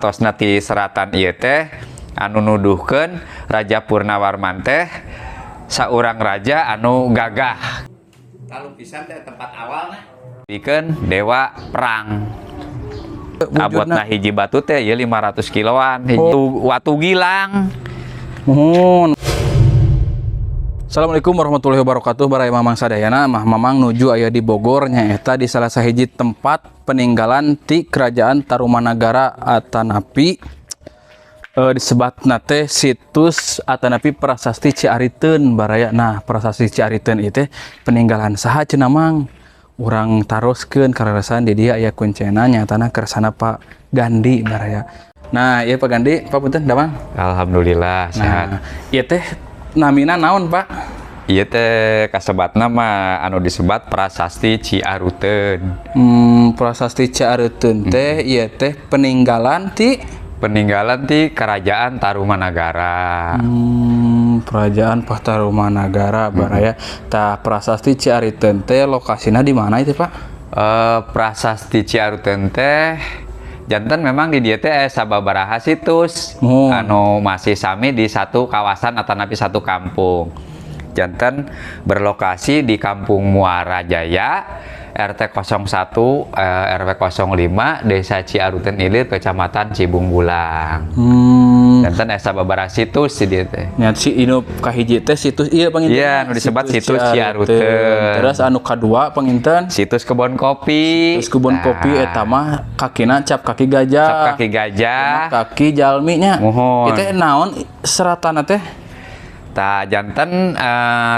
Hartosna ti seratan ieu teh anu nuduhkeun Raja Purnawarman teh saurang raja anu gagah. Lukisan teh tempat awalna bikin dewa perang. Abotna hiji batu teh ieu 500 kiloan, hiji watu gilang. Muhun. Assalamualaikum warahmatullahi wabarakatuh. Baraya Mamang sadayana, mah Mamang nuju aya di Bogor, nyaeta di salah sahiji tempat peninggalan ti Kerajaan Tarumanagara atanapi disebatna teh situs atanapi Prasasti Ciariteun, baraya. Nah, Prasasti Ciariteun ieu teh peninggalan saha cenah, Mang? Urang taroskeun kaleresan di dieu aya kuncena, nyaetana kersana Pak Gandhi, baraya. Nah, ieu Pak Gandhi, Pak, punten, damang? Alhamdulillah sehat. Nah, ieu teh namina naon, Pak? Ieu teh kasebatna mah anu disebat Prasasti Ciaruteun. Prasasti Ciariteun teh ieu teh peninggalan ti Peninggalan ti Kerajaan Tarumanagara. Kerajaan Tarumanagara, baraya. Tah, Prasasti Ciariteun teh lokasina di mana itu, Pak? Prasasti Ciaruteun teh janten memang di dieu teh aya sababaraha situs anu masih sami di satu kawasan atanapi satu kampung. Janten berlokasi di Kampung Muara Jaya, RT 01 RW 05, Desa Ciaruteun Ilir, Kecamatan Cibungbulang. Janten aya sababaraha situs di dieu teh. Nya si inu kahiji teh situs ieu panginten. Iya, anu disebat situs Ciaruteun. Terus anu kadua panginten Situs kebon kopi. Situs kebun Nah, kopi, eta mah kakina cap kaki gajah. Cap kaki gajah. Kaki jalmi nya. Muhun. Itu naon seratana teh? Tah, janten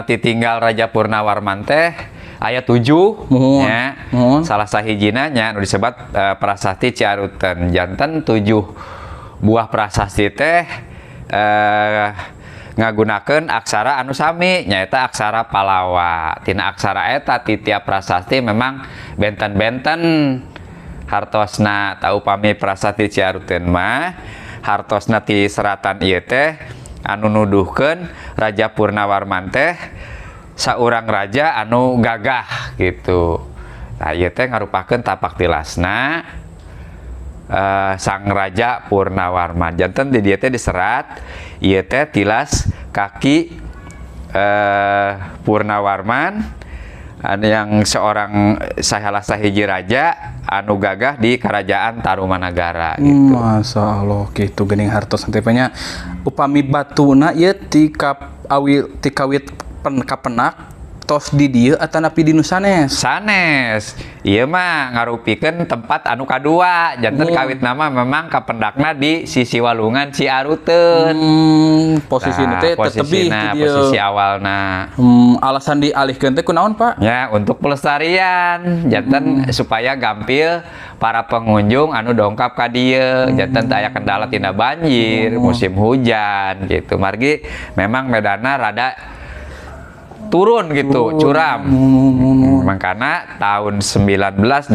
titinggal Raja Purnawarman teh aya 7 nya. Salah sahijina nya anu disebat Prasasti Ciaruteun. Janten 7 buah prasasti teh ngagunakeun aksara anu sami, nyaeta aksara Palawa. Tina aksara eta ti tiap prasasti memang benten-benten hartosna. Tah, upami Prasasti Ciaruteun mah hartosna ti seratan ieu teh anu nuduhkeun Raja Purnawarman teh saurang raja anu gagah gitu. Nah, ieu teh ngarupakeun tapak tilasna sang Raja Purnawarman. Janten di dieu teh diserat ieu teh tilas kaki Purnawarman anu yang seorang salah sahiji raja anu gagah di Kerajaan Tarumanagara gitu. Masya Allah, gitu geuning hartos teh nya. Upami batuna ieu ti kap awi ti kawit pen kapenak tos di dieu atanapi di nu sanes? Sanes. Ieu mah ngarupikeun tempat anu kadua. Janten kawit nama memang kapendakna di sisi walungan Ciaruteun. Posisina Nah, teh tetebih posisina, di dieu. Posisi awalna. Alasan dialihkeun teh kunaon, Pak? Ya, untuk pelestarian, janten supaya gampil para pengunjung anu dongkap ka dieu, janten teu aya kendala tina banjir, musim hujan gitu. Margi memang medana rada turun gitu, curam. Makana tahun 1980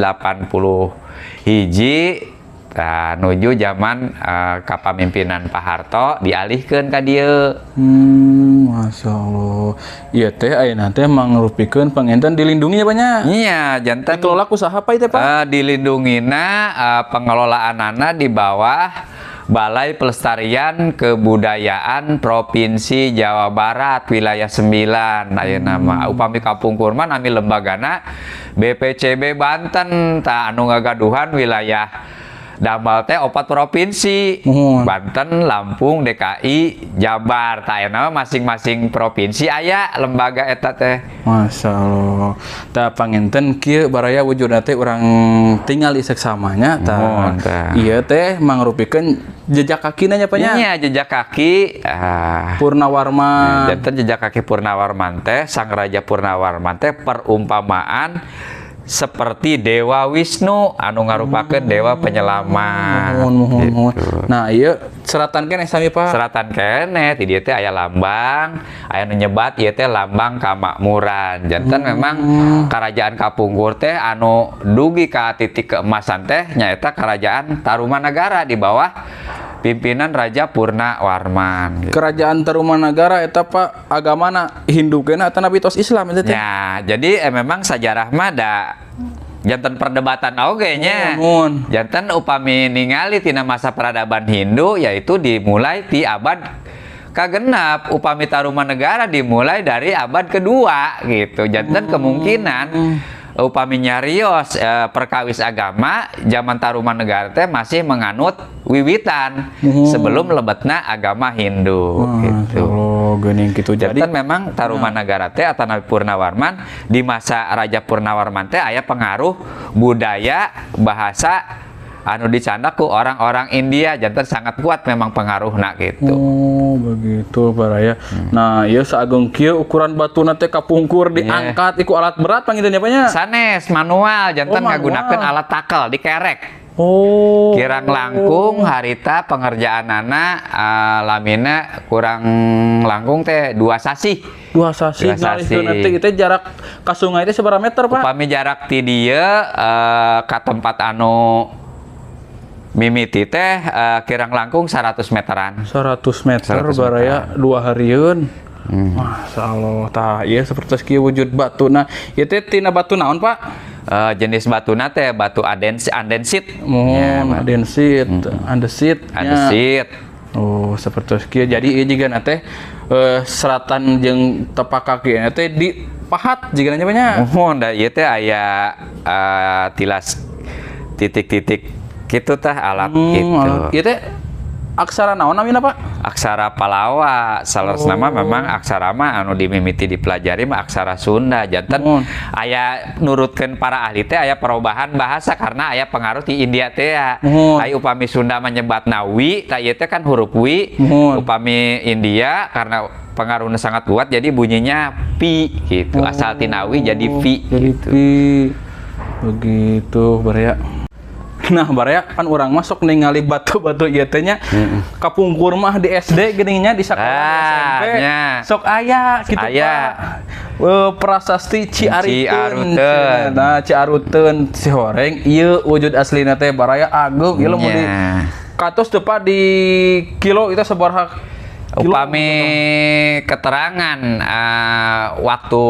hiji, nah, nuju zaman kapamimpinan Pak Harto dialihkeun ka dieu. Masya Allah. Ieu teh ayeuna teh mangrupikeun panginten dilindungi ya, Pak, nya? Iya, janten Dikelola ku saha, Pak, ieu teh, Pak? Dilindungina pengelolaanana di bawah Balai Pelestarian Kebudayaan Provinsi Jawa Barat wilayah 9 ayeuna mah. Upami kapungkur mah nami lembagana BPCB Banten. Tah, anu ngagaduhan wilayah Damal teh opat provinsi. Banten, Lampung, DKI, Jabar. Tah, ayeuna mah masing-masing provinsi aya lembaga eta teh. Masya Allah. Tah, panginten kieu, baraya, wujudna teh urang tinggal saksamanya tah. Muhun, tah. Ieu teh mangrupikeun jejak kakina nya, Pak, nya? Iya, jejak kaki. Ah. Purnawarman. Janten jejak kaki Purnawarman teh, Sang Raja Purnawarman teh perumpamaan seperti Dewa Wisnu anu ngarupakeun dewa penyelamat. Muhun, muhun, muhun. Gitu. Nah, ieu seratan keneh sami, Pak? Seratan keneh, di dieu teh aya lambang, aya nu nyebat ieu teh lambang kamakmuran. Janten memang kerajaan kapungkur teh anu dugi ka titik keemasan teh nyaeta Kerajaan Tarumanagara di bawah pimpinan Raja Purnawarman gitu. Kerajaan Tarumanagara eta, Pak, agamana Hindu keneh atanapi tos Islam eta teh? Ya, jadi memang sejarah mah da Janten perdebatan oge nya. Muhun. Janten upami ningali tina masa peradaban Hindu yaitu dimulai ti abad kagenap, upami Tarumanegara dimulai dari abad kedua gitu. Janten kemungkinan upami nyarios perkawis agama zaman Tarumanegara teh masih menganut wiwitan sebelum lebetna agama Hindu gitu. Oh, geuning kitu. Jadi Janten memang Tarumanagara teh atanapi Purnawarman di masa Raja Purnawarman teh aya pengaruh budaya bahasa anu dicandak ku orang-orang India, janten sangat kuat memang pengaruhna gitu. Oh, begitu baraya. Nah, ieu saageng kieu ukuran batuna teh kapungkur diangkat iku alat berat panginten nya, Pak, nya? Sanes, manual, janten Oh, manual. ngagunakeun alat takel dikerek. Kirang langkung harita pengerjaanana lamina kurang langkung teh 2 sasih. 2 sasih. 2 sasih. Nanti itu jarak ka sungai itu seberapa meter, Pak? Upami jarak ti dieu ka tempat anu mimiti teh kirang langkung 100 meteran. 100 meter. 100. Baraya 2 harian. Masya Allah, tah ieu seperti kieu wujud batu. Nah, ieu teh tina batu naon, Pak? Jenis batuna teh batu andesit. Mohon Ya, andesit, andesit. Nya. Andesit. Oh, seperti kieu. Jadi ieu jiga teh seratan jeung tepak kaki teh dipahat jiga nya, nya. Muhun, da ieu teh aya tilas titik-titik kitu tah alat gitu. Alat. Ieu teh aksara naon namina, Pak? Aksara Palawa. Saleresna mah memang aksara mah anu dimimiti dipelajari mah aksara Sunda, janten aya nurutkeun para ahli teh aya perubahan bahasa karena aya pengaruh ti India teh ya. Aya upami Sunda menyebatna wi, tah ieu teh kan huruf wi. Upami India karena pengaruhnya sangat kuat jadi bunyinya pi gitu. Asal tina wi jadi vi Jadi gitu. pi. Begitu, Baraya. Nah, Baraya, kan urang masuk ningali batu-batu ieu teh nya. Kapungkur mah di SD geuning nya, di sekolah, di SMP. Sok aya gitu, Aya. Pak. Prasasti Ciaruteun. Ciaruteun. Nah, Ciaruteun si horeng ieu wujud aslina teh, Baraya, ageung ieu lamun di katos teu, Pak, di kilo itu sabaraha kilo? Upami keterangan waktu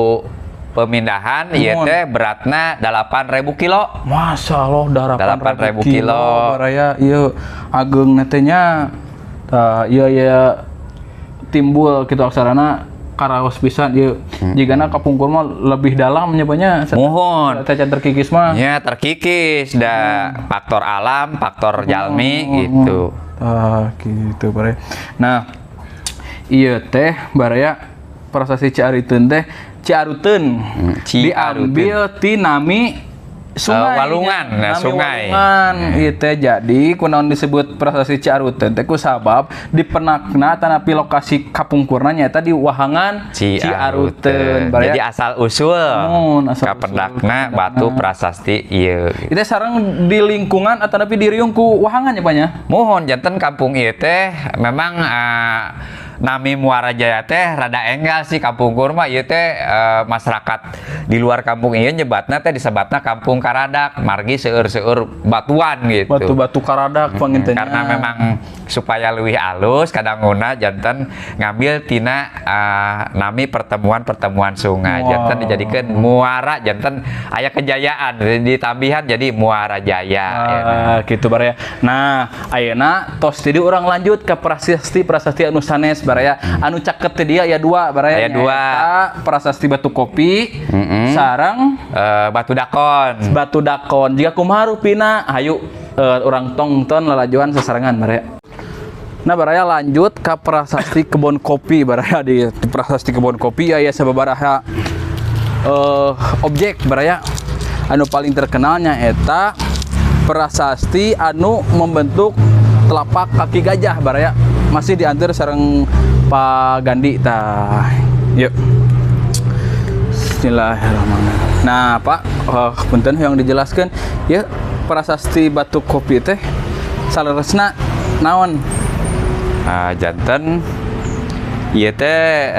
pemindahan ieu teh beratna 8.000 kilo. Masya Allah, 8.000 8.000 kilo. Kilo, baraya ieu ageung teh nya. Tah, ieu ya timbul kitu aksarana karaos pisan ieu. Jigana kapungkur mah lebih dalam nya, nya. Muhun. Teh can terkikis mah. Ya terkikis da faktor alam, faktor jalmi gitu. Tah, gitu, baraya. Nah, ieu teh baraya prasasti Ciaruteun teh, Ciaruteun Ciaruteun. diambil ti nami sungai. Walungan, nah, nami sungai. Walungan ieu teh. Jadi kunaon disebut prasasti Ciaruteun teh ku sabab dipenakna tanapi lokasi kapungkurna nyaeta di Wahangan Ciaruteun. Baraya. Jadi asal usul Muhun, asal usul kapendakna batu prasasti ieu. Itu sareng di lingkungan atau tapi diriung ku wahangan ya, Pak, nya? Muhun, janten kampung ieu teh memang nami Muara Jaya teh rada enggal sih kapungkur mah ieu teh masyarakat di luar kampung ieu nyebatna teh disebatna kampung Karadak margi seueur-seueur batuan gitu. Batu-batu karadak panginten nya. Karena memang supaya lebih halus kadanguna janten ngambil tina nami pertemuan-pertemuan sungai. Janten dijadikan muara, janten aya kejayaan ditambihan jadi Muara Jaya ya. Ah, gitu, baraya. Nah, ayeuna tos ti dieu urang lanjut ke prasasti-prasasti anu sanes, baraya. Anu caket ti dia aya dua, baraya. Aya dua. Nyaeta prasasti Batu Kopi sareng Batu Dakon. Batu Dakon. Jika kumaha rupina, hayu urang tongton lalajoan sasarengan, baraya. Nah, baraya, lanjut ke prasasti Kebon Kopi, baraya. Di prasasti Kebon Kopi aya sababaraha objek, baraya. Anu paling terkenalnya eta prasasti anu membentuk telapak kaki gajah, baraya. Masih diantar sareng Pak Gandhi tah. Yuk. Bismillahirrahmanirrahim. Nah, Pak, punten yang dijelaskan ya prasasti Batu Kopi teh saleresna naon? Ah, janten ieu teh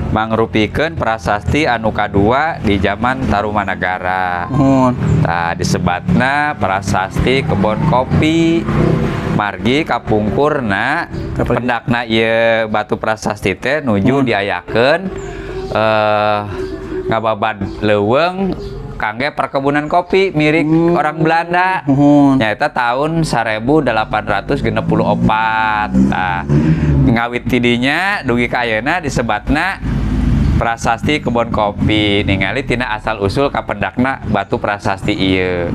mangrupikeun prasasti anu kadua di zaman Tarumanagara. Muhun. Tah, disebatna prasasti Kebon Kopi margi kapungkurna pendakna ieu batu prasasti teh nuju diayakeun ngababad leuweung kangge perkebunan kopi milik orang Belanda. Nyaeta tahun 1864. Nah, ngawit tidinya dugi ka ayeuna disebatna Prasasti Kebon Kopi, ningali tina asal usul kapendakna batu prasasti ieu.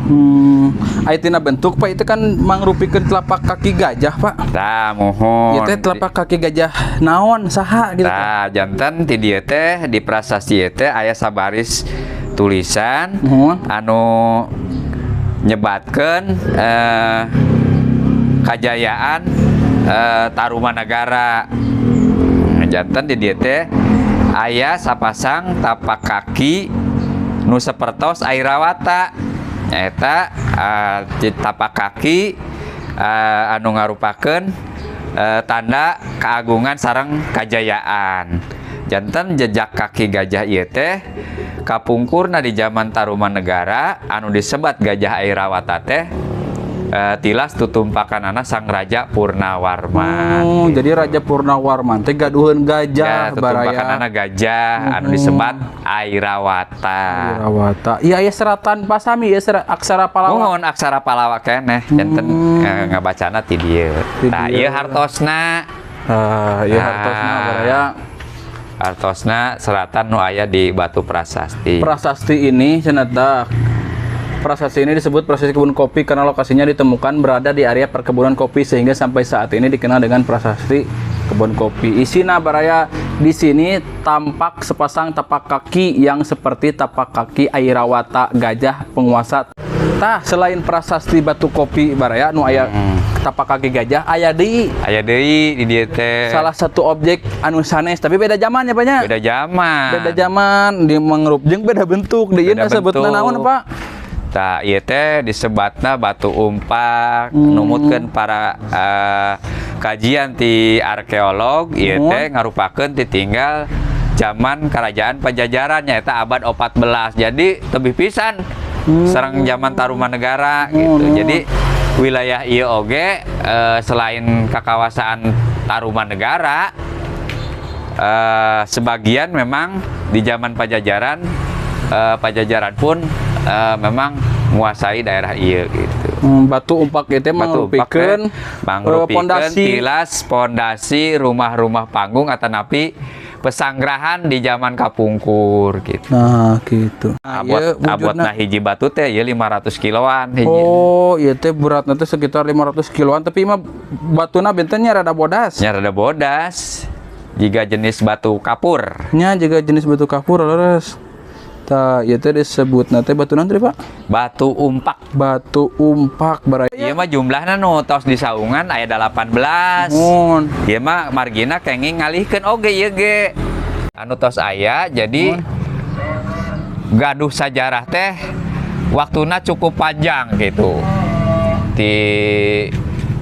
Aya tina bentuk, Pak, itu kan mangrupikeun telapak kaki gajah, Pak. Tah, muhun. Ieu teh telapak kaki gajah naon, saha gitu? Tah, janten ti dieu teh di prasasti ieu teh aya sabaris tulisan anu nyebatkeun kajayaan Tarumanagara. Janten di dieu teh aya sapasang tapak kaki nu sapertos Airawata, nyaeta tapak kaki anu ngarupakeun tanda keagungan sareng kajayaan. Janten jejak kaki gajah ieu teh kapungkurna di zaman Tarumanegara anu disebat Gajah Airawata teh tilas tutumpakanana Sang Raja Purnawarman. Oh, gitu. Jadi Raja Purnawarman teh gaduheun gajah ya, tutumpakanana gajah anu disebat Airawata. Airawata. Iya, aya seratan pasami ya, aksara Palawa. Muhun aksara Palawa keneh janten ngabacana ti dieu. Tah, ieu hartosna. Ah, ieu hartosna baraya. Hartosna seratan nu aya di batu prasasti. Prasasti ini cenah. Prasasti ini disebut prasasti kebun kopi karena lokasinya ditemukan berada di area perkebunan kopi sehingga sampai saat ini dikenal dengan prasasti kebun kopi. Isina baraya di sini tampak sepasang tapak kaki yang seperti tapak kaki Airawata gajah penguasa. Tah, selain prasasti batu kopi baraya nu aya tapak kaki gajah, aya deui. Aya deui di dieu teh. Salah satu objek anu sanes tapi beda zaman ya, Pak nya? Beda zaman. Beda zaman di mangrup jeung beda bentuk. Di ieu disebutna naon, Pak? Tah, ieu teh disebatna batu umpak, numutkeun para kajian ti arkeolog, ieu teh ngarupakeun titinggal zaman kerajaan Pajajaran nyaeta abad 14. Jadi tebih pisan sareng zaman Tarumanegara gitu. Jadi wilayah ieu oge selain kakawasaan Tarumanegara, sebagian memang di zaman Pajajaran, Pajajaran pun memang menguasai daerah ieu gitu. Batu umpak itu mangrupikeun pondasi, tilas pondasi rumah-rumah panggung atanapi pesanggrahan di zaman kapungkur gitu. Nah, gitu. Abotna hiji batu teh ieu 500 kiloan hiji. Oh, ieu teh beratna teh sekitar 500 kiloan, tapi mah batuna bentennya rada bodas. Nya rada bodas. Jiga jenis batu kapur. Nya jiga jenis batu kapur leres. Tah, ieu teh disebutna teh batu naon teh, Pak? Batu umpak. Batu umpak baraya. Ieu mah jumlahna nu tos di saungan aya 18. Mun. Ieu mah margina kenging ngalihkeun oge ieu ge. Anu tos aya jadi gaduh sajarah teh waktuna cukup panjang gitu. Ti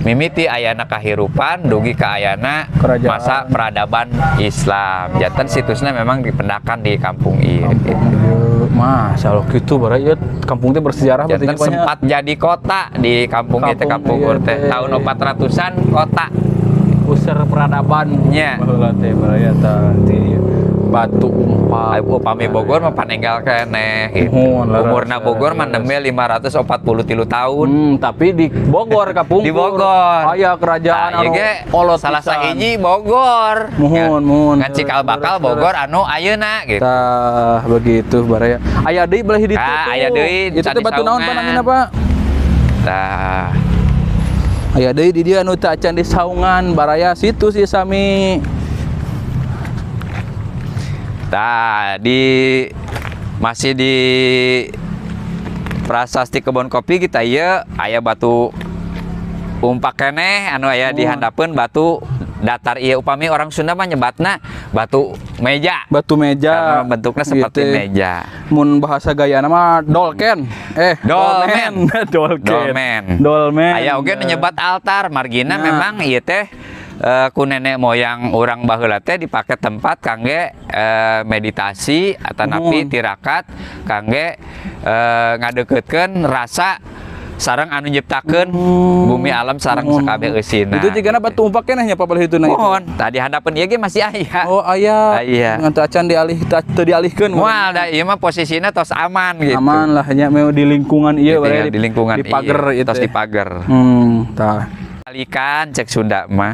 mimiti ayana kahirupan dugi ka ayana kerajaan, masa peradaban Islam. Janten situsnya memang dipendakan di kampung ieu. Gitu. Mas, kalau gitu baraya kampung teh bersejarah. Janten sempat jadi kota di kampung ieu teh, kampung teh tahun 400-an kota pusar peradaban nya. Baheula teh baraya tah di Batu Umpak. Upami Bogor mah panenggal keneh gitu. Umurna Bogor mah nembe 543 tahun. Tapi di Bogor kapungkur. Di Bogor. Aya kerajaan anu kolot salah sahiji Bogor. Muhun, muhun. Ngan cikal bakal Bogor anu ayeuna gitu. Tah, begitu baraya. Aya deui belah ditu. Tah, aya deui. Itu teh batu naon Pak namina, Pak? Tah. Aya deui di dieu anu teu acan di saungan baraya situs ieu sami. Nah, di masih di prasasti kebon kopi kita ieu aya batu umpak keneh anu aya di handapeun batu datar ieu. Upami orang Sunda mah nyebatna batu meja. Batu meja. Karena bentuknya seperti gitu. Meja. Mun bahasa gayana mah dolken. Dolmen. Dolken. Dolmen. Dolmen. Aya oge nu nyebat altar, margina nah. Memang ieu teh ku nenek moyang urang baheula teh dipake tempat kangge meditasi atanapi tirakat kangge ngadeukeukeun rasa Sareng anu nyiptakeun bumi alam sareng sakabeh eusina. Itu jigana batu umpak keneh nya, Pak, palih itu itu. Mohon, tadi handapeun ieu ge masih aya. Oh, aya. Aya. Ngan teu acan dialih, teu dialihkeun. Moal da ieu mah posisina tos aman gitu. Aman lah nya, memang di lingkungan ieu. Tinggal Baraya di lingkungan di pagar ieu, itu. Tos di pagar. Tah. Balikan cek Sunda mah.